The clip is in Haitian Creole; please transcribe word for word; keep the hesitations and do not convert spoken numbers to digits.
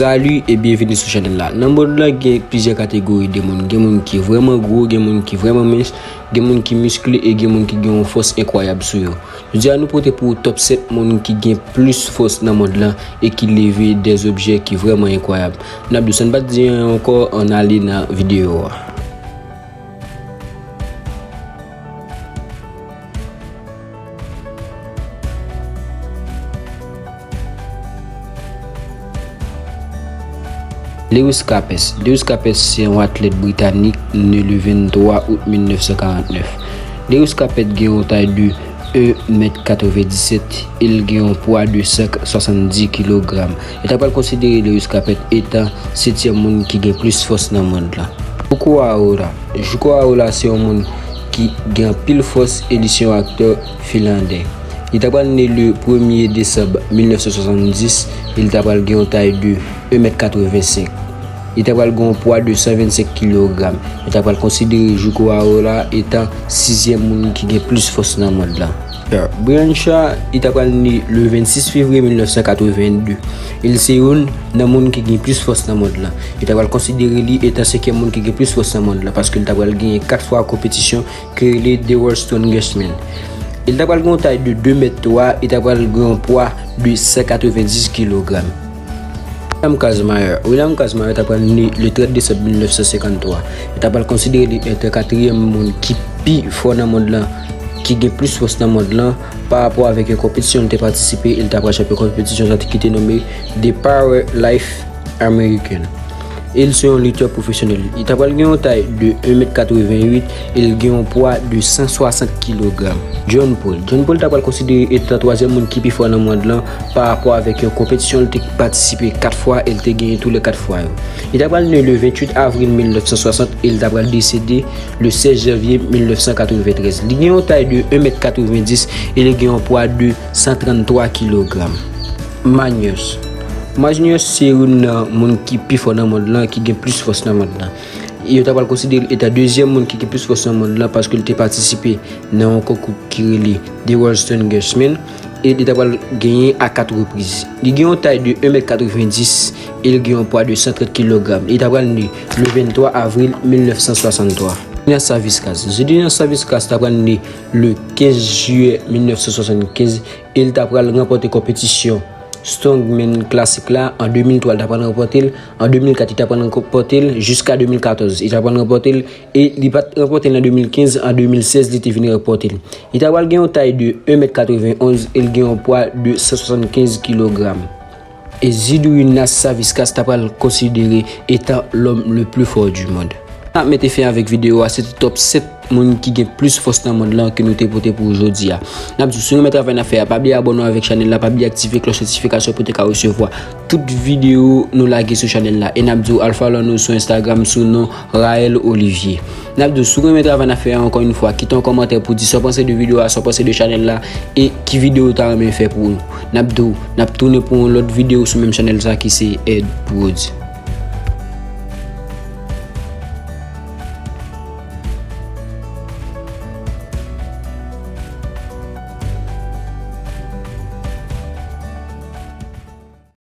Salut e byenveni sou chanèl la. Nan mond lan gen plizyè kategori de moun. Gen moun ki vrèman gwo, gen moun ki vrèman mens, gen moun ki miskle e gen moun ki gen yon fòs enkwayab sou yo. Jodi a nou pote pou ou top sèt moun ki gen plis fòs nan mond lan e ki leve de objè ki vrèman enkwayab. N ap di w san n pa t di anyen ankò, ann ale nan videyo a. Lewis Capes. Lewis Capes se yon atlèt britanik ne le venntwa out mil nèf san karant nèf. Lewis Capes gen yon tay de en mèt katrevenndisèt e l gen yon pwa de san swasanndis kilogram. Yo ta pral konsidere Lewis Capes etan setyèm moun ki gen plis fòs nan mond lan. Jouko Ahola. Jouko Ahola se yon moun ki gen anpil fòs e li se yon aktè finlandè. Li ta pral ne le premye desanm mil nèf san swasanndis e li ta pral gen yon tay de en mèt katrevensenk. Li ta pral gen yon pwa de san vennsenk kilogram. Yo ta pral konsidere Jouko Ahola etan sizyèm moun ki gen plis fòs nan mond lan. Brian Shaw, li ta pral ne le vennsis fevriye mil nèf san katrevenndis. E l se youn nan moun ki gen plis fòs nan mond lan. Yo ta pral konsidere li etan senkyèm moun ki gen plis fòs nan mond lan, paske l ta pral genyen kat fwa konpetisyon ki rele The World's Strongest Man. E l ta pral gen yon tay de de mèt twa, e ta pral gen yon pwa de san katrevenndis kilogram. William Kazmaier. William Kazmaier ta pral ne le trant desanm mil nèf san senkanntwa. Yo ta pral konsidere li etan katriyèm moun ki pi fò nan mond lan, ki gen plis fòs nan mond lan, pa rapò avèk yon konpetisyon li te patisipe, e l ta pral chanpyon konpetisyon sa ki te nonmen The Power Life American. E l se yon litè pwofesyonèl. Li ta pral gen yon tay de en mèt katrevennuit e l gen yon pwa de san swasant kilogram. John Paul. John Paul ta pral konsidere etan twazyèm moun ki pi fò nan mond lan pa rapò avèk yon konpetisyon li te patisipe kat fwa e l te genyen tou lè kat fwa yo. Li ta pral ne le venntuit avril mil nèf san swasant e l ta pral desede le sèz janvye mil nèf san katreventrèz. Li gen yon tay de en mèt katrevendis e li gen yon pwa de san tranntwa kilogram. Magnus. Magnus se youn nan moun ki pi fò nan mond lan, ki gen plis fòs nan mond lan. Yo ta pral konsidere l etan dezyèm moun ki gen plis fòs nan mond lan paske l te patisipe nan yon konkou ki rele The World's Strongest Man e li ta pral genyen a kat repriz. Li gen yon tay de en mèt katrevendis e li gen yon pwa de san trant kilogram. Li ta pral ne le venntwa avril mil nèf san swasanntwa. Zydrunas Savickas. Zydrunas Savickas ta pral ne le kenz jiyè mil nèf san swasannkenz e li ta pral ranpòte konpetisyon Strongman Classic la an de mil twa, li ta pral ranpòte l, an de mil kat, li ta pral ranpòte l, jiska de mil katòz, li ta pral ranpòte l, e li pa t ranpòte l an de mil kenz, an de mil sèz, li te vin ranpòte l. Li ta pral gen yon tay de en mèt katrevenonz e l gen yon pwa de san swasannkenz kilogram. E Zydrunas Savickas ta pral konsidere etan l'homme le plus fort du monde. N ap mete fen avèk videyo a, se te top sèt moun ki gen plis fòs nan mond lan ke nou te pote pou ou jodi a. N ap di w, si w renmen travay n ap fè a, pa bliye abòne w avèk chanèl la, pa bliye aktive klòch notifikasyon pou w te ka resevwa tout videyo nou lage sou chanèl la. E n ap di w al follow nou sou Instagram sou non Raël Olivier. N ap di w, si w renmen travay n ap fè a, ankò yon fwa, kite yon kòmantè pou di sa w panse de videyo a, sa w panse de chanèl la, e ki videyo w ta renmen fè pou nou. N ap di w, n ap tounen pou yon lòt videyo sou menm chanèl sa ki se Ed Prod.